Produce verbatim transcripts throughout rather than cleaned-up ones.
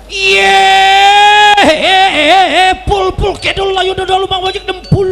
Yéh, eh, eh, eh, pul, pul, kedul, layu, dodol, lumang, wajik, dempul.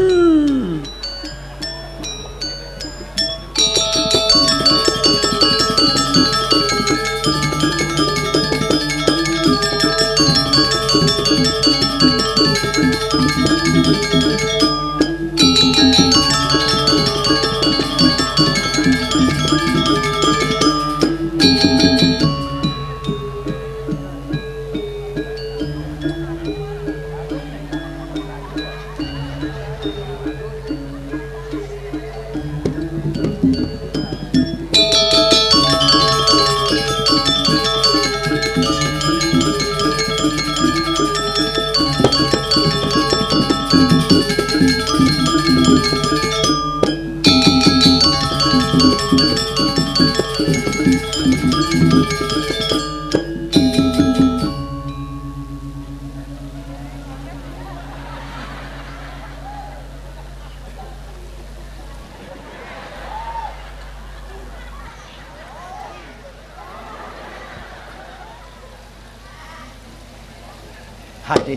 Hadih.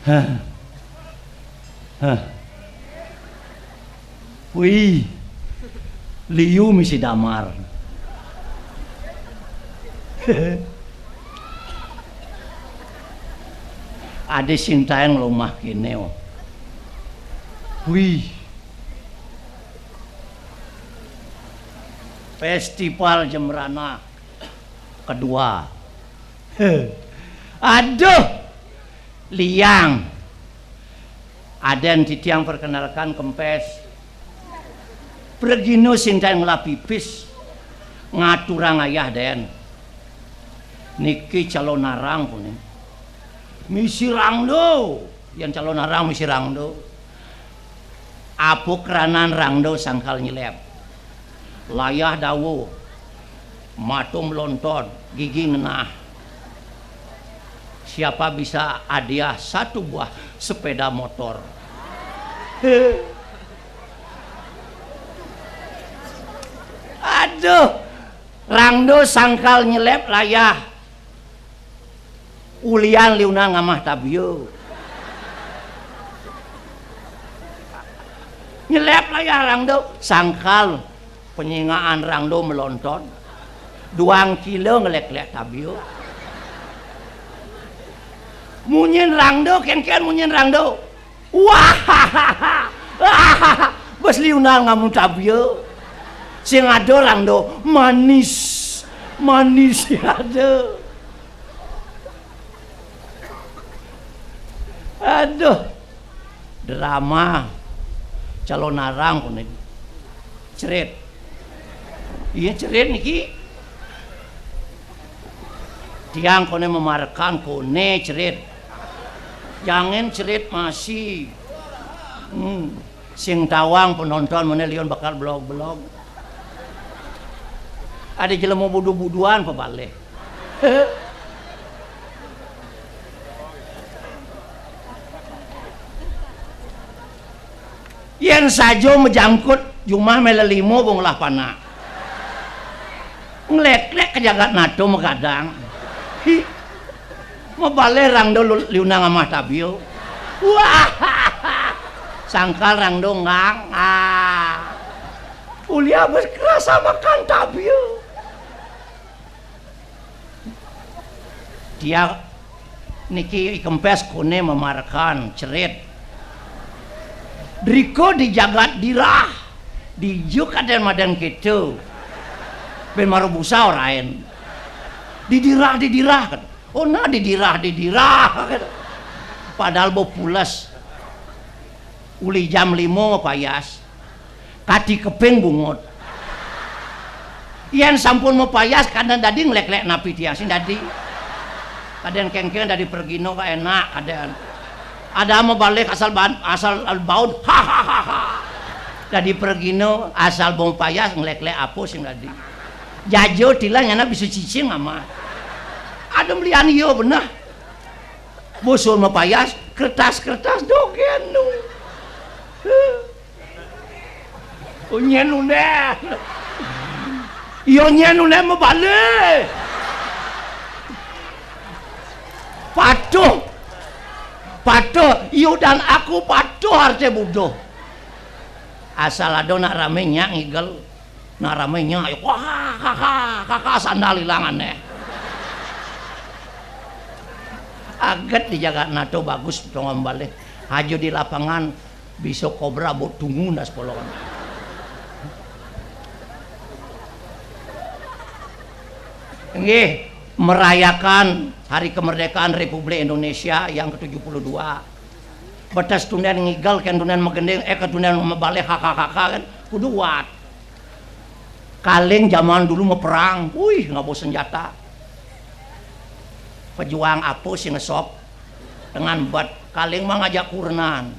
Hah. Hah. Wih. Liu misi damar. Ade sing taeng lumah kéné, oh. Wih. Festival Jembrana kedua. Aduh, liang. Adén titiang perkenalkan kempes. Pregino sing taeng ngelah pipis. Ngaturang ayah dén. Niki calonarang kuning. Misi rangdo. Yén calonarang misi rangdo. Apa kranan rangdo sangkal nyelep? Layah dawa, mato melonton, gigi ngenah. Siapa bisa hadiah satu buah sepeda motor? Aduh, rangdo sangkal nyelep layah. Ulian liunan ngamah tabia. Nyelep layah rangdo, sangkal penyingaan rangdo melonton. Duang kilo ngelek-lek tabia. Munyin rangdo, kénkén munyin rangdo. Wah, bes liunan ngamun tabia. Sing ada rangdo manis, manis ada. Aduh, drama calonarang kuning. Cerit. Iya, cerit niki. Tiang koné memarekan koné cerit. Jangan cerit masih. Hmm. Sing tawang penonton mana liun bakal belog-belog. Ada jelema budu-buduan pebalih. Yén saja mejangkut jumah mélé lima bong lah panak. Nglek-lek ka jagat nato magadang. Hi. Mabalih rangdo lu-, liunang amah tabia. Wah. Sangkal rangdo nggang. Ah. Ulian bes kerasa makan tabia. Tiang niki I Kempes koné memarekan cerit. Drika di jagat dirah, dija kadén madén kéto. Bén mara busa orain. Didirah, didirah, kan. Oh, nah, didirah, didirah, kan. Padahal ba pules. Uli jam lima mapayas. Kati keping bungut. Yén sampun mapayas, kadén dadi nglek-lek napi tiang sing dadi. Kadén kéngkén dadi pergina ka enak, kadén. Ada mabalih asal ban-, asal baud. Hahaha. Dadi pragina asal bong payas nglék-lék apa sing dadi. Jaja tilas nyana bisa cicing amat. Ada melian iya beneh. Busur mapayas, kertas-kertas dogén nu. Oh, nyén unéh. Iya nyén unéh mabalih. Patuh. Patuh. Iya dan aku patuh arti buduh. Asal ada nak ramé nyak ngigel. Nak ramé nyak, wah, kakak, kakak sandal ilang anéh. Aget di jagat nato bagus tongom balih. Aja di lapangan bisa kobra bot tungu nas polon. Nggih, merayakan Hari Kemerdekaan Republik Indonesia yang ketujuh puluh dua. Betes tundén ngigel kén tundén magending, eh, kén tundén mabalih, kakak-kakak kan kudu wat. Kaling zaman dulu mah perang, wih, ngaba senjata. Pejuang apa sing ngesop dengan bat, kaling mah ngajak kurenan.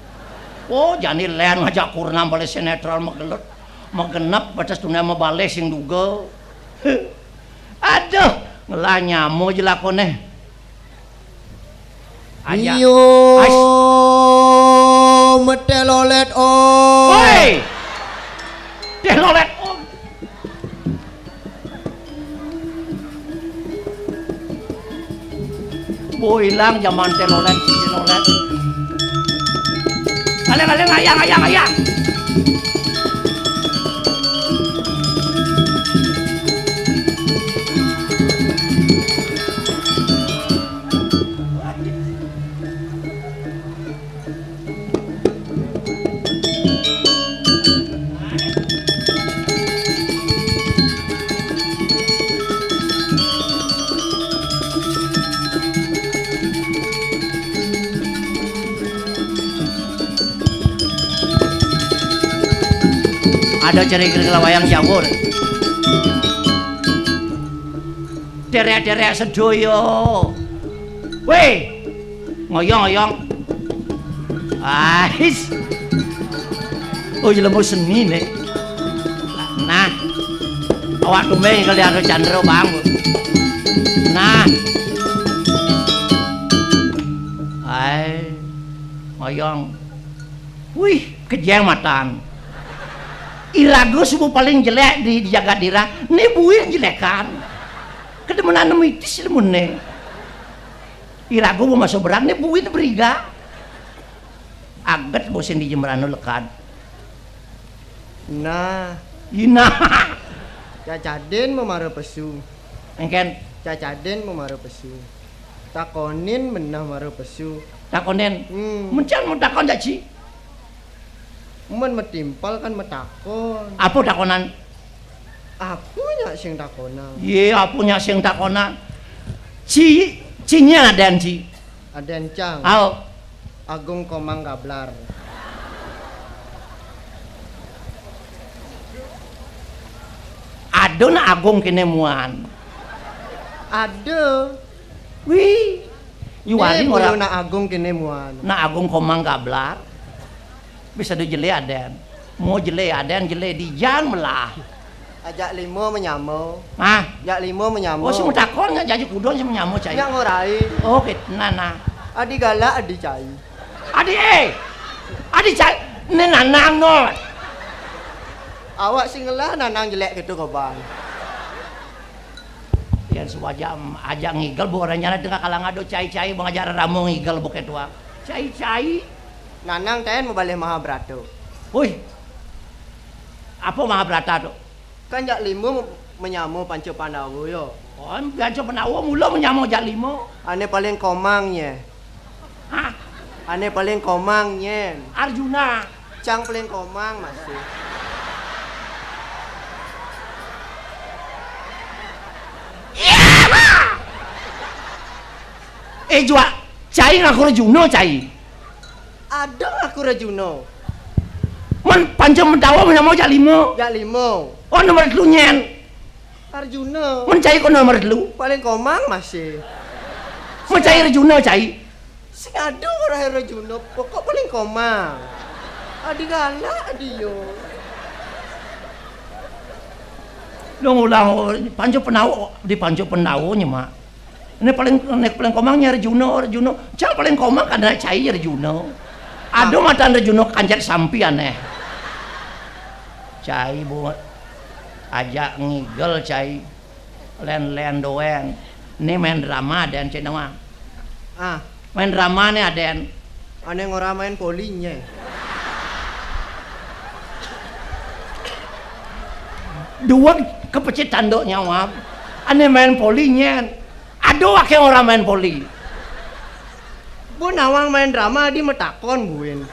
Oh, jani lén ngajak kurenan balih sinétron magelet. Magenep betes tundén mabalih sing duga. Aduh, ngelah nyama jelakoné. Aja. Iyo, Ais. Metelolét, oh. Woi. Telolét, oh. Bo ilang zaman telolét, telolét. Aléng, aléng, ayang, ayang, ayang. Ada ciri-ciri wayang Jawa. Derek-derek sedaya. Wéh, ngoyong-ngoyong. Ais. Oh, ilmu seni nih. Nah. Awak tumbé kali anu Chandra, Bang. Nah. Ai, ngoyong. Wih, kejeng matan. Iraga suba paling jelék di, di jagat dira, né buin jelékan. Kedemenan mitis lemuné. Iraga ba masa berag, né buin beriga. Aget bosin di jembrana lekad. Nah. Inah. Cacadin mamara pesu. Engkén. Cacadin mamara pesu. Takonin menah mara pesu. Takonin. Hmm. Mencan mau takon jak ci. Men matimpal kan matakon. Apa takonan? Apa nyak sing takonan? Yé, apa nyak sing takonan? Ci, cinya adén ci. Adén cang. Ao. Agung Komang Gablar. Ada nak Agung kéné muan. Ada. Wih. Yuari ora nak Agung kéné muan. Nak Agung Komang Gablar. Bisa do jelé adén. Mau jelé adén, jelé dijan melah. Ajak lima menyama. Hah? Jak lima menyama. Oh, sing takon nggak jaji kudon sing menyama cai. Nyak ngorai. Oh, gitu. Nah, nah. Adi galak, adi cai. Adi, eh. Adi cai. Né nanang no. Awak sing ngelah nanang jelék gitu, Gobang. Yén suba ajak, ajak ngigel, bu, orang nyana tengah kalang ado cai-cai, bang ajak rerama ngigel buké tuang. Cai-cai. Nanang tén mabalih Mahabharata. Wih. Apa Mahabharata tu? Kan jak lima menyama Panca Pandawa ya. Oh, Panca Pandawa mula menyama jak lima. Ané paling komang nyé. Hah? Ané paling komang nyén. Arjuna. Cang paling komang masih. Eh, jua, cai ngaku Arjuna, cai. Ada ngaku Arjuna. Men Panca Pandawa menyama jak lima. Jak lima. Oh, nomor telu nyén. Arjuna. Men cai kok nomor telu. Paling komang masih. Men cai Arjuna, cai. Sing ada orang Arjuna, pokok paling komang. Adi galak, adi yo. Dong ulang, oh, pancu penau, di pancu penau nya, Mak. Ini paling, ini paling komang nya Arjuna, Arjuna. Cang paling komang kan cai Arjuna. Ado matan Arjuna kancet sampi aneh. Cai buat ajak ngigel cai. Len-len doang. Ini main drama dan cai nawang. Ah, main drama nih aden. Ane ngora main poli nye. Dua kepecit tanduk nyawa. Ane main poli nyen. Aduh, akeh orang main poli. Bu nawang main drama di metakon buin.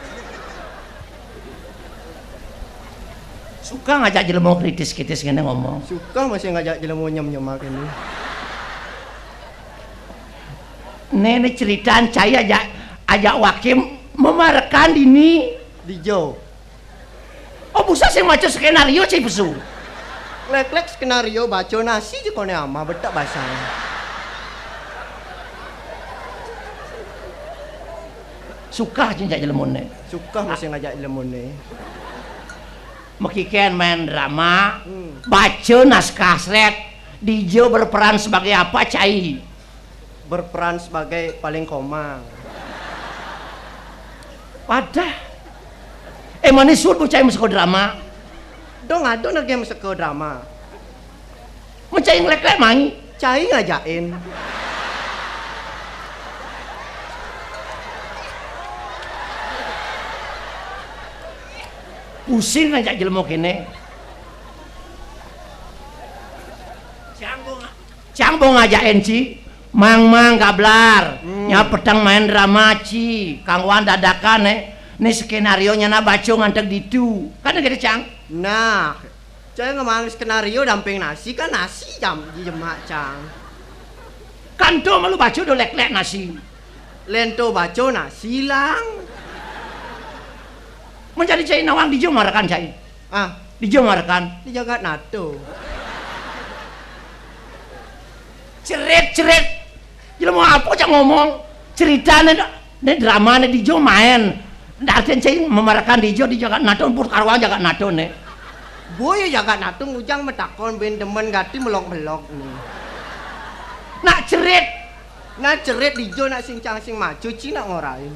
Suka ngajak jelema kritis-kritis ngene ngomong. Suka masih ngajak jelema nyem-nyemak ini. Nene ceritaan cai ajak, ajak Wakim memarekan dini. Dijo. Oh, busa sing maca skenario cai pesu. Lek-lek skenario baca nasi je kone amah betak basang. Suka cai ngajak jelemone. Suka masih ngajak jelemone. Mekiken main drama, hmm, baca naskah sret, dijo berperan sebagai apa cai? Berperan sebagai paling komang. Wadah. Eh, manis sud bocah yang masuk drama. Dong ada lagi yang masuk drama. Mencai ngelek-lek mai. Cai ngajakin. Pusing ngajak jelema kene. Cang bo nga-, cang bo ngajakin ci. Mang-mang gablar. Hmm. Nya peteng main drama ci. Kanggoan dadakan, eh. Ni skenario nya na baca nganteg ditu. Kan gitu, Cang? Nah, cai ngemang skenario damping nasi kan nasi jam di jemak, Cang. Kan tu malu baca do lek-lek nasi. Lento baca nasi lang. Mencari cai nawang dijo marakan cai. Ah, dijo marakan. Di jagat nato. Cerit-cerit. Jelema apa cak ngomong? Ceritane, ne dramane dijo main. Ndak artin cai memarakan dijo di jagat nato, pur karuan jagat nato ne. Boy jagat nato ngujang metakon ben demen gati melok-melok ni. Nak cerit. Nak cerit dijo nak sing cang sing macu ci nak ngorain.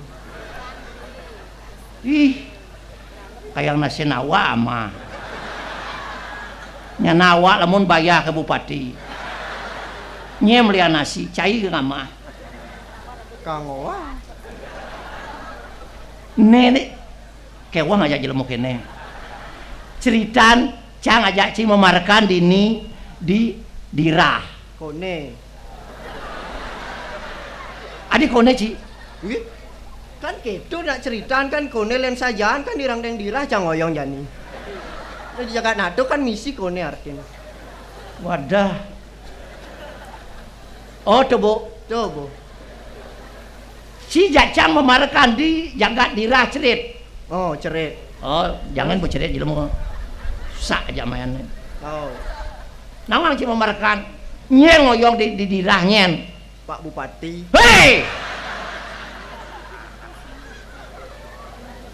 Ih, kayang nasi nawa amah. Nya nawa lamun bayah ke bupati. Nye melian nasi, cai ke ngamah. Kang Owa. Nenek, kewang aja jelema kene. Ceritan, cang aja ci memarekan dini di dirah. Kone. Adi kone, Ci? Wih, kan gitu nak ceritaan kan kone len sajaan kan dirang deng dirah cang oyong jani. Nah, di jagat nato kan misi kone artin. Wadah. Oh, coba. Coba. Si jacang memarekan di jagat dirah cerit. Oh, cerit. Oh, jangan bercerit jelema. Sak aja main. Oh. Nawang ci memarekan. Nyen ngoyong di, di dirah nyen. Pak Bupati. Hei!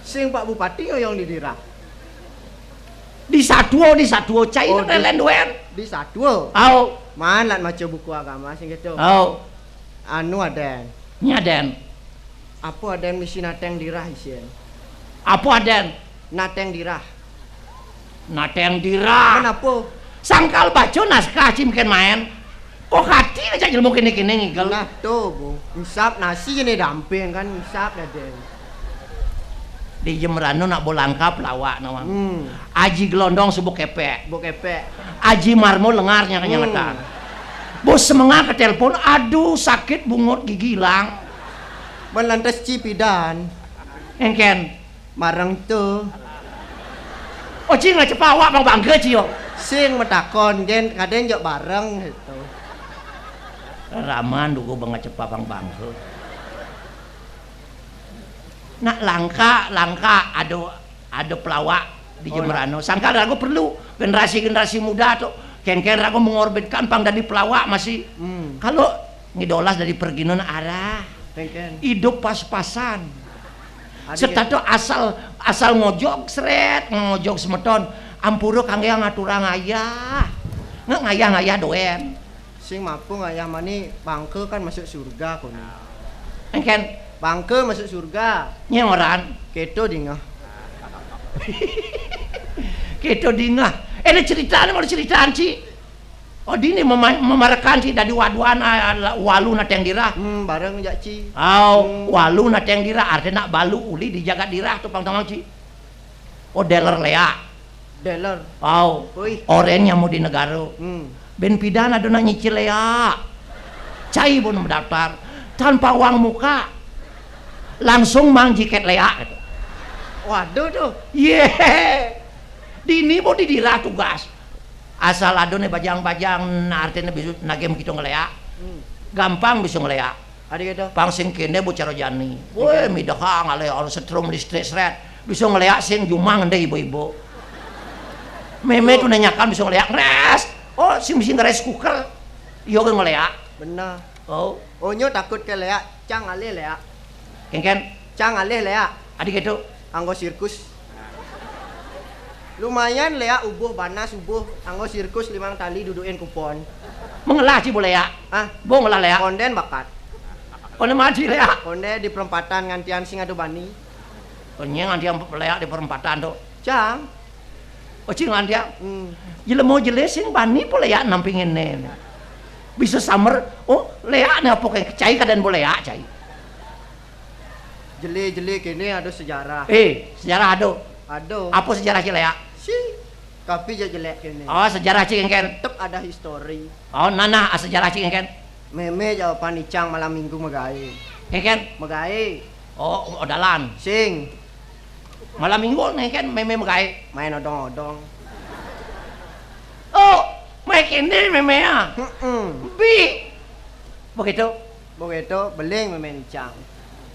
Sing Pak Bupati ngoyong di dirah. Di satua, di satua cai. Oh, di, lelen duen. Di satua. Au. Man lan maca buku agama sing gitu. Au. Anu aden. Nya aden. Apa aden misi nateng dirah isin? Apa aden? Nateng dirah. Nateng dirah. Kenapa? Sangkal baca naskah ci mungkin main. Kok hati aja jelema kene-kene ngigel. Nah, tuh, Bu. Ngisap nasi ini damping kan ngisap aden. Di Jembrano nak bolangkap lawak nawang. Hmm. Aji Gelondong subuh kepek. Buk kepek. Aji Marmo lengar nyangka-nyangka. Hmm. Bos semengah ke telepon, aduh sakit bungut gigi hilang. Melantas cipidan. Engken. Mareng tu. Oh, ci ngacepa awak bang bangga ci yo. Sing metakon, gen kaden jok bareng gitu. Raman dugo bang ngacepa bang bangga. Nak langka, langka, ada, ada pelawak di Jembrano. Sangkal ragu perlu generasi-generasi muda tu. Kengkeng ragu mengorbankan pang dari pelawak masih. Hmm. Kalau ngidolas dari perginan arah. Kengkeng. Hidup pas-pasan. Serta tu asal, asal ngojog seret, ngojog semeton. Ampura kangge ngaturang ayah. Nggak ngayah-ngayah doén. Sing mampu ngayah mani bangké kan masuk surga koné. Éngkén. Bangké masuk surga. Nyén ngoran. Kéto dingeh. Kéto dingeh. Éné ceritané mau ceritaan, Ci. Oh, dini mema-, memarekan, Ci, dadi waduan, ah, walu naténg dirah. Hmm, bareng jak, Ci. Au, hmm. Walu naténg dirah, artiné nak balu uli di jagat dirah to pang tawang, Ci. Oh, dealer léak. Dealer. Au. Wih. Orén nyamuk di negara. Hmm. Bin pidan ada nak nyicil léak. Cai pun mendaftar. Tanpa uang muka. Langsung mang jiket léak gitu. Waduh tuh. Yé. Dini mau didirah tugas. Asal ada né bajang-bajang, nah artiné bisa nagih kita ngeléak. Hmm. Gampang bisa ngeléak. Adi kéto. Pang sing kéné Bu Cara Jani. Wéh, midahang alé orang setrum listrik srét. Bisa ngeléak sing jumah ngendé ibu-ibu. Mémé tuh nanyakan bisa ngeléak. Ngrés. Oh, sing bisa ngrés cooker. Iya ké ngeléak. Bener. Oh. Oh, nyo takut ké léak, cang alih léak. Kénkén. Cang alih léak. Adi kéto. Anggo sirkus. Lumayan léak ubuh banas ubuh, anggo sirkus limang tali dudukin kupon. Mengelah ci bo léak. Hah? Bo ngelah léak. Kondén bakat. Kondén mati léak. Kondén di perempatan ngantian sing ado bani. Konyé ngantian léak di perempatan to. Cang. Oh, ci ngantian. Hmm. Jelema jelé sing bani po léak nampingin né. Bisa samer, oh, léak né apa kayak cai kadén bo léak cai. Jelé-jelé kéné ado sejarah. Eh, sejarah ado. Ado. Apa sejarah ci léak? Si, tapi ja jelék kéné. Oh, sejarah ci kénkén. Tetep ada histori. Oh, nah, nah, sejarah ci kénkén. Mémé jawaban icang malam minggu megaé. Kénkén. Megaé. Oh, odalan. Sing. Malam minggu kénkén mémé megaé. Main odong-odong. Oh, main kéné mémé ah. Heeh. Bi. Begitu. Begitu, beling mémé icang.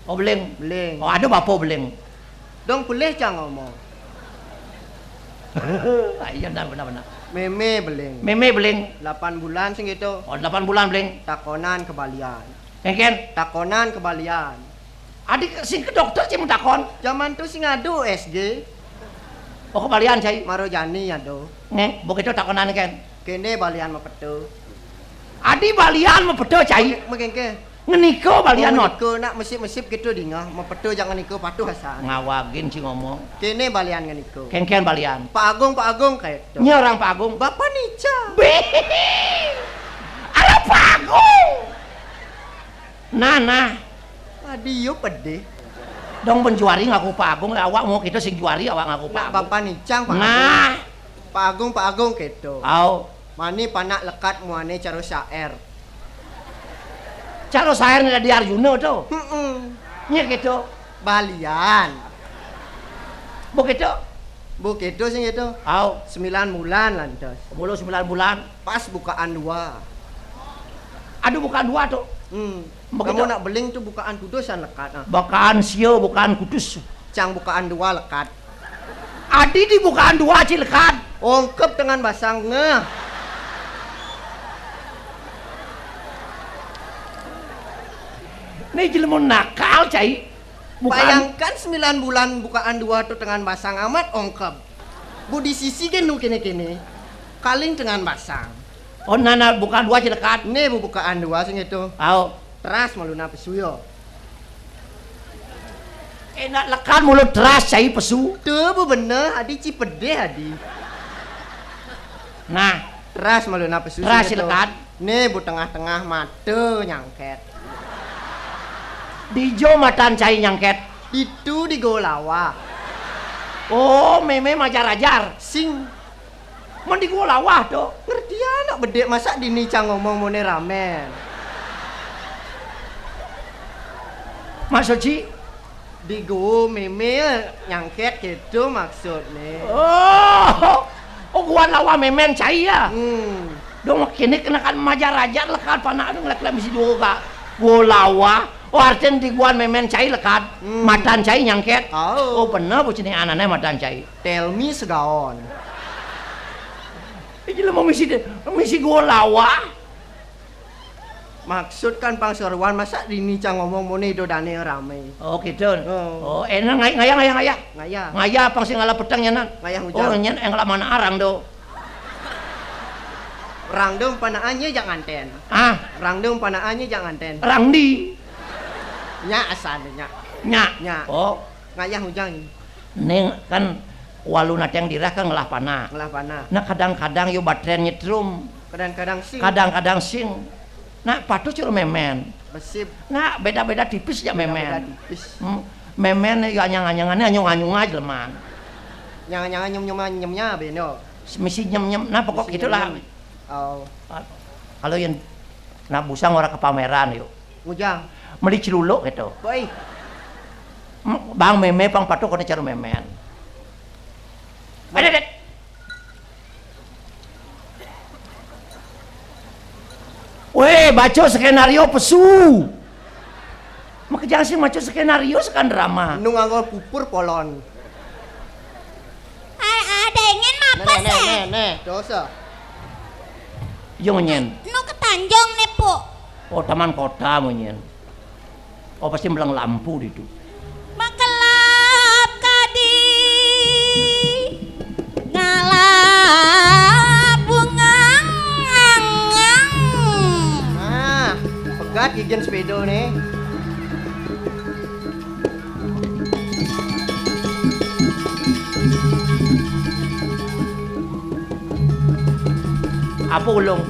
Oh, beling. Beling. Oh, ada bapa beling. Dong pelih cang ngomong. Ah, iya, benar, benar, benar. Mémé beling. Mémé beling. Delapan bulan sing gitu. Oh, delapan bulan beling. Takonan kebalian. Kénkén. Takonan kebalian. Adi sing ke dokter ci mun takon. Zaman tu sing ado U S G. Oh, kebalian cai. Marojani ado. Nggih, begitu takonan kén. Kéné balian mapeto. Adi balian mapeto cai. Mengkénkén. Ngenika balian not. Ngenika nak mesip-mesip gitu dingeh, mapeto jangan nika patuh asan. Ngawagin ci ngomong. Kéné balian ngenika. Kénkén balian. Pak Agung, Pak Agung kayak itu. Nya orang Pak Agung. Bapak Nica. Bih. Alah Pak Agung. Nah, nah. Adi yo pedih. Dong penjuari ngaku Pak Agung, awak mau kita sing juari awak ngaku Pak Agung. Bapak Nicang, Pak Agung. Nah. Pak Agung, Pak Agung gitu. Au. Mani panak lekat muané caro syair. Caro syair né dadi Arjuna to. Heeh. Nya gitu. Balian. Begitu. Begitu sing gitu. Au. Sembilan bulan lantas. Mulu sembilan bulan. Pas bukaan dua. Aduh, bukaan dua to. Hmm. Begitu. Kamu nak beling tu bukaan kudus an lekat ah. Bukaan sia, bukaan kudus. Cang bukaan dua lekat. Adi di bukaan dua ci lekat. Ongkep dengan basang ngeh. Né jelema nakal cai. Bukaan. Bayangkan sembilan bulan bukaan dua tu dengan basang amat ongkep. Bu di sisi gén nu kéné-kéné. Kaling dengan basang. Oh, nana bukaan dua ci lekat. Né bu bukaan dua sing itu. Au. Teras malu na pesu yo. Enak lekat mulut teras cai pesu. Tu bu bener, adi ci pedih adi. Nah, teras malu na pesu. Teras sing itu. Lekat. Né bu tengah-tengah mata nyangket. Dijo matan cai nyangket. Itu di Goa Lawah. Oh, mémé majar-ajar. Sing. Mun di Goa Lawah to. Ngerti anak bedik masak dini cang ngomong mone ramen. Maksud ci? Di Goa mémé nyangket gitu maksudné. Oh. Oh, Goa Lawah mémén cai ya. Hmm. Dong kéné kenakan majar-ajar lekat panak dong lek-lek misi dua ka. Goa Lawah. Oh, artin di Goa mémén cai lekat. Hmm. Matan cai nyangket. Oh. Oh, bener bu cini anané matan cai. Tell me segaon. Iki lho mau misi, misi Goa Lawah. Maksud kan pangseruan, masa dini cang ngomong mone do dane rame. Oh, gitu. Oh. Oh, enak ngayah, ngayah, ngayah, ngayah. Ngayah. Ngayah pang sing ala peteng nyanan. Ngayah hujan. Oh, nyen eng lak mana arang do. Rang dong panaan nya jak nganten. Ah, rang dong panaan nya jak nganten. Rang di. Nya asan nya. Nya. Nya. Oh. Ngayah ujang. Ning kan walu nateng dirah kan ngelah panah. Ngelah panah. Nah, kadang-kadang yo batren nyetrum. Kadang-kadang sing. Kadang-kadang sing. Nah, patuh curu memen. Besip. Nah, beda-beda tipis ya memen. Beda-beda tipis. Hmm. Memen yo anyang-anyangan, anyung-anyung aja leman. Nyang-nyang nyem-nyem nyemnya beno. Misi nyem-nyem. Nah, pokok gitulah. Oh. Kalau yang nak busang orang ke pameran yuk. Ngujang. Meli celuluk gitu. Boi. Bang meme pang patuh kena cara memen. Ada dek. Weh, baca skenario pesu. Makejang sih maca skenario sekan drama. Nu nganggo pupur polon. Ai, ada ingin apa sih? Neh, neh, neh, dosa. Yo nyen. Nu ke Tanjung nih, Puk. Oh, taman kota munyin. Oh, pasti melang lampu di itu. Makelap kadi ngalap bungang. Nah, pegat gigian sepeda nih. Apa ulung?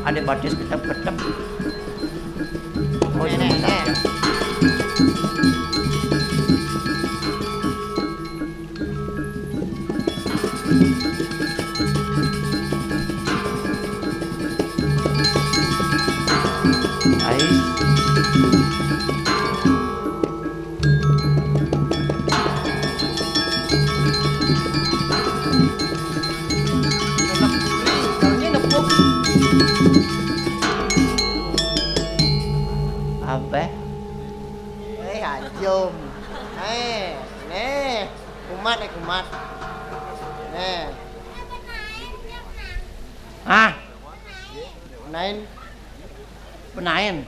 Ada batis ketep-ketep. Oh, ini, ini. Ai. Abah. Eh, anjum. Eh, nih. Kumat, eh, kumat. Nih. Ah. Nain. Penaen.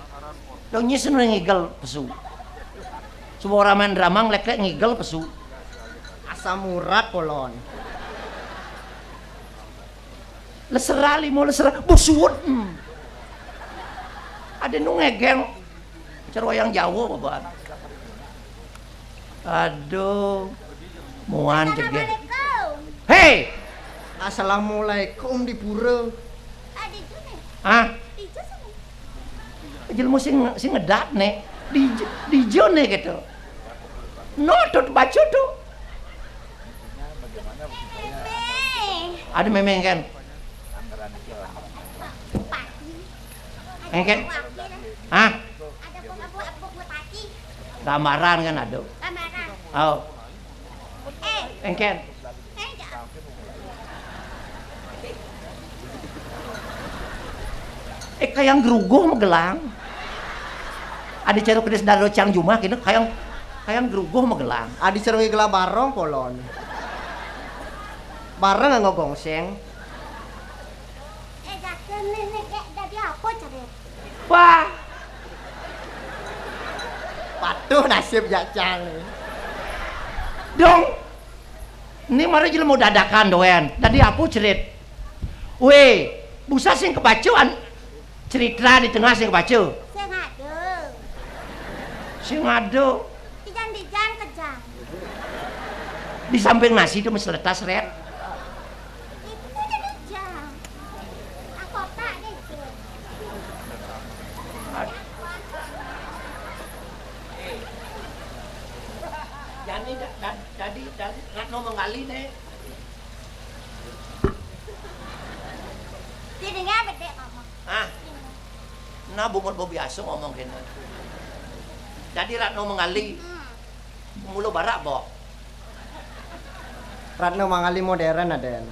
Dong nyis nu ngigel pesu. Semua orang main drama ngelek-lek ngigel pesu. Asam urat polon. Lesera limo lesera busut. Hmm. Ada nu ngegel. Cara wayang Jawa babaan. Aduh. Muan jegeh. Assalamualaikum. Hei. Assalamualaikum di pura. Ah, di jone. Ah. Di jone. Jelema sing, sing ngedat ne. Di, di jone gitu. Notut baca tuh. Ada memeng kan? Engken? Hah? Gambaran kan ada. Oh. Engken? Eh, kayang geruguh magelang. Ada ceruk di sedaro cang jumah kini kayang, kayang geruguh magelang. Ada ceruk gelah barong polon. Bareng nganggo gongseng. Eh, jakeun nih, nih, kayak jadi apa, Cari? Wah. Patuh nasib jacang nih. Dong. Ini mari jelema dadakan doyan. Jadi apa cerit? Weh, busa sing kebaca an-, cerita di tengah sing kebaca. Sing ada. Sing ada. Dijan-dijan kejang. Di samping nasi itu mesti letas, Red. Itu jadi jang. Aku tak ada itu. Jadi, da-, da-, jadi, jadi, Ratno menggali nih. Dirinya gede ngomong. Ah. Nah, bumut bo biasa ngomong kene. Jadi Ratno menggali. Hmm. Mulu barak, Bok. Ratno Mangali modern aden.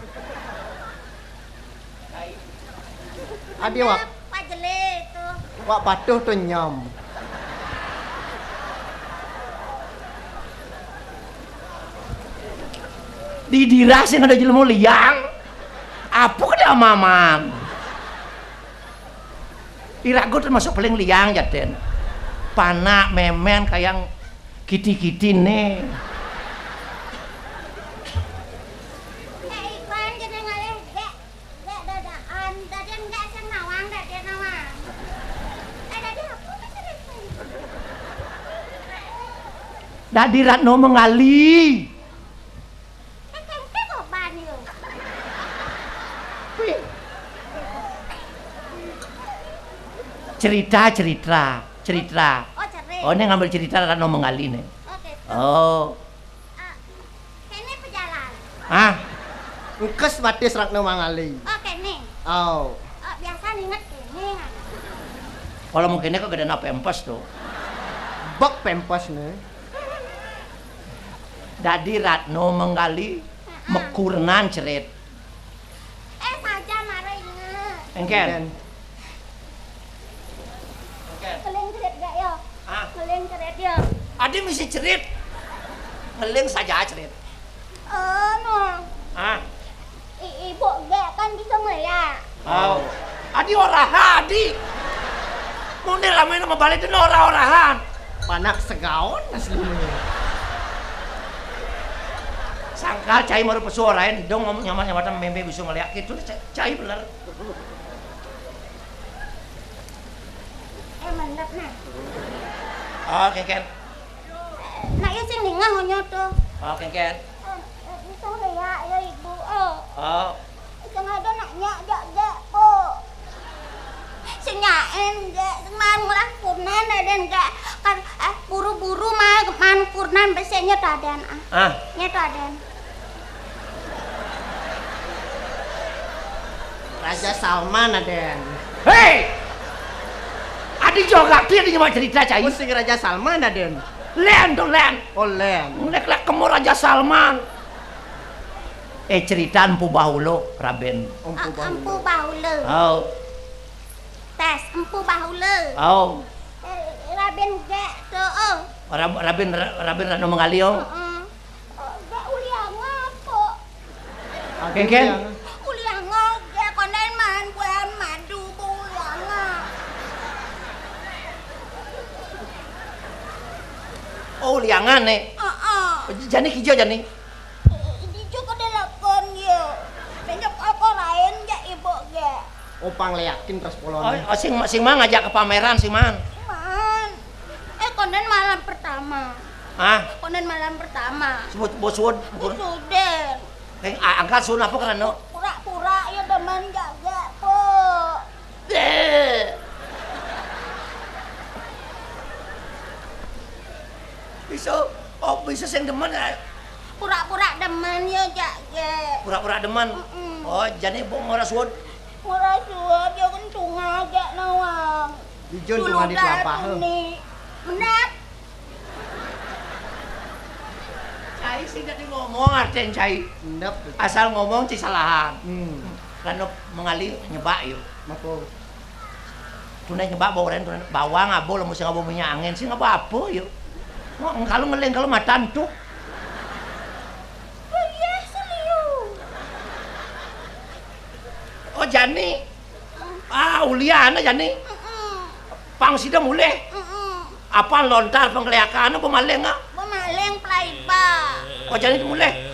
Adi wak. Pajele itu. Wak patuh tu nyom. Didirah sing ada jelema liang. Apa kena amaman? Irago termasuk paling liang, jaden. Panak, memen, kayang kiti-kiti ne. Eh, Ipan, jadi ngalih, Gek. Gek dadaan. Tadi enggak sing nawang, Gek, dia nawang. Eh, tadi apa kata Ipan? Dadi Ratno Mengali. Kan tempe kok ban yo. Cerita, cerita, cerita. Oh, cerit. Oh, ini ngambil cerita Ratno Mengali nih. Oh, gitu. Oh. Ah, kene pejalan. Hah? Engkes batis Ratno Mengali. Oh, kene. Oh. Oh, biasa ninget kene. Kalau mungkin kok gede pempes tuh. Bek pempes nih. Dadi Ratno Mengali, heeh, mekurenan cerit. Eh, saja mara inget. Engken. Engken. Ngeling cerit gak yo? Hah? Ngeling cerit yo. Adi misi cerit. Ngeling saja cerit. Oh, no. Hah? I-, ibu gek kan bisa ngeliat. Oh. Adi oraha, adi. Munde lama ini mau balik dulu ora-orahan. Panak segaon asli. Sangkal cai maru pesu orain, dong ngomong nyaman-nyaman membe bisa ngeliat gitu, ca-, cai bener. Eh, mantap nah. Oh, kengken. Nak yo sing ningah onyo tuh. Oh, kengken. Eh, eh, bisa ngeliat ya ibu. Oh. Oh. Sing ada nak nyak jak gek po. Sing nyaen gek, sing man ngulah kurnan aden gek. Kan, eh, buru-buru mah man kurnan besenyo taden ah. Ah. Nyeto aden. Raja Salman aden. Hei! Adi jogak dia di nyawa cerita cai. Pusing Raja Salman aden. Len tuh len. Oh, len. Lek lek kemu Raja Salman. Eh, cerita Empu Bahula, Raben. Empu, ah, Bahula. Empu Bahula. Oh. Tes, Empu Bahula. Oh. Eh, Raben gek tuh, oh. Rab-, Raben, Ra-, Raben Ratno Mengali, oh. Heeh. Oh, gek uliang apa? Kengken? Uliang gek konden man bulan madu uliang. Oh, uliangan, eh. Heeh. Jani kijo, jani. Ini juga delapan ya. Banyak apa lain ya ibu ya? Oh, pangleakin terus polone. Oh, oh, sing, sing mang ngajak ke pameran, sing man. Man. Eh, konden malam pertama. Hah? Konden malam pertama. Sebut, bos, sebut. Suden. Eh, a-, angkat sun apa kerana? Pura-pura ya demen jaga po. Eh. Bisa, oh, bisa sing demen ya? Pura-pura demen ya, jak, ya. Pura-pura demen? Mm-mm. Oh, jani bu ngora suud? Ngora suud, ya kan tunga jak nawang. Dijun tunga di telapak. Menat. Cai sing dadi ngomong, artinya cai. Endep. Asal ngomong, cai salahan. Hmm. Karena mengali nyebak, yuk. Mapo? Tunai nyebak bawang, tunai bawang, abo, lamun sing abo minyak angin, sing abo apa, yo? Mau kalau ngeling, kalau matan tuh. Oh, iya, seliu. Oh, jani. Ah, ulian jani. Mm-mm. Pang sida mulih. Mm-mm. Apa lontar pengkeliakan apa maling, ah? Pemaling pelaiba. Oh, jani mulih.